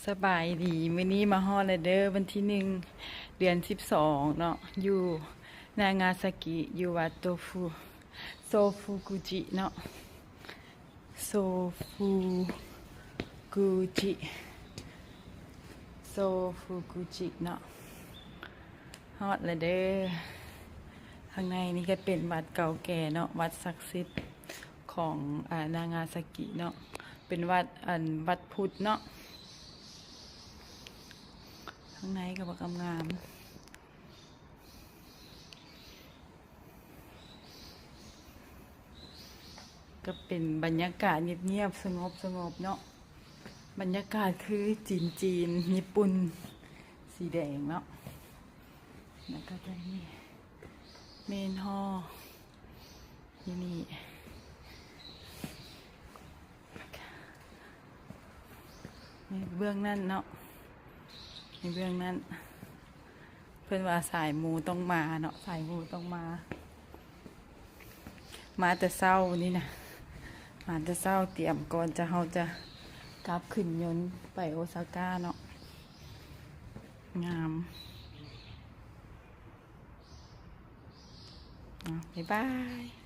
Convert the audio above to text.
ສະບາຍດີ ມື້ນີ້ມາຮອດແລ້ວເດີ ວັນທີໜຶ່ງ ເດືອນສິບສອງເນາະ ຢູ່ນາງາຊາກິ ຢູ່ວັດໂຕຟູ ໂຊຟູກຸຈິເນາະ ໂຊຟູກຸຈິ ໂຊຟູກຸຈິເນາະ ຮອດແລ້ວເດີ. ທາງໃນນີ້ກໍເປັນວັດເກົ່າແກ່ເນາະ ວັດສັກສິດຂອງ ອາ ນາງາຊາກິເນາະ ເປັນວັດ ອັນ ວັດພຸດເນາະ. ທາງໃນກໍບັກງາມໆ ກໍເປັນບັນຍາກາດງຽບໆ ສະຫງົບໆ ເນາະ ບັນຍາກາດຄືຈີນໆ ຍີ່ປຸ່ນ ສີແດງເນາະ ແລ້ວກໍຈະມີເມນຫໍ ຢູ່ນີ້ ໃນເບື້ອງນັ້ນເນາະ ໃນເບື້ອງນັ້ນ ເພິ່ນວ່າສາຍມູຕ້ອງມາເນາະ ສາຍມູຕ້ອງມາ ມາແຕ່ເຊົ້ານີ້ນະ ມາແຕ່ເຊົ້າ ຕຽມກ່ອນຈະ ເຮົາຈະກັບຂຶ້ນຍົນໄປໂອຊາກາເນາະ ງາມ ເອົາ ບາຍບາຍ.